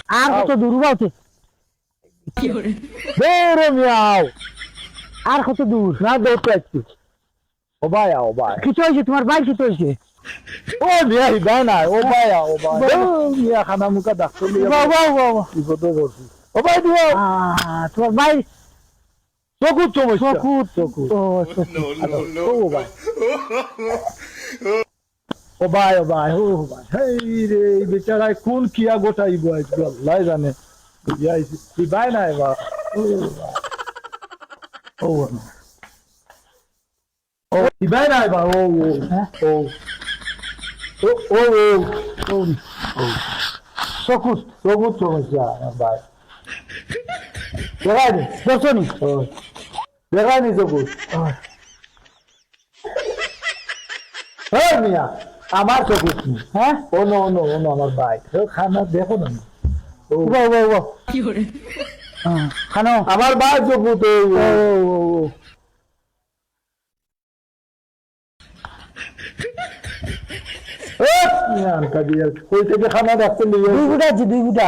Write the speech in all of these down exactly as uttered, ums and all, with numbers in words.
আর কত দূর বাউতে? দৌড়ো মিয়া, আও। আর কত দূর? না, দৌড়তে আসছি। ও ভাই, আও ভাই। কিতা অইছে? তুমার ভাইর কিতা অইছে? ও মিয়া, হিবায় না, ও ভাই, আও, ও ভাই। বাবা। ও মিয়া, খানা মুখা ডাক্তার লিয়ে বাবা, বাবা, বাবা। বিপদে পড়ছি। ও ভাই, দিও। আহ, তুমার ভাই চকুত সমস্যা। চকুত। চকুত। ও, চকুত। ও ভাই। ও ভাই, ও ভাই, ও ভাই। হেই রে, এই বেচারায় কোন কিয়া ঘটাইবো আইজকে, আল্লায় জানে। ইয়া, হিবায় না এবার। ও ভাই। ও, হিবায় না এবার। ও, ও, হ্যাঁ? ও। ও, ও, ও। ও, ও। চকুত। চকুত সমস্যা, আমার ভাই। দেখাই দে। দর্শনী। ও। দেখাই নি চকুত। ও। ও মিয়া, আমার চকুত নি। হ্যাঁ? ও নো, ও নো, ও নো, আমার ভাই। ও খানা দেখো না। ও। উবা, উবা, উবা। হ্যাঁ, খানো। আমার ভাই চকুত, ও, ও। ও, ও, ও। এ, মিয়া, আনকা দিয়া, কই থেকে খানা রাখতে লইয়া? দুই গুটা আছে, দুই গুটা।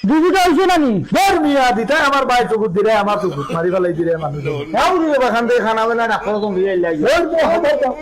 দুই গুটা অইছে না নি? ধর মিয়া, দিতায় আমার ভাই চকুত, দিরায় আমার চকুত, মারি ফালাই দিরায় মানুষ। নাও রে বাবা, খান থেকে খানা বেলা ডাক্তার কোন দিয়ে আইলা? ধর মিয়া, ধর, ধর।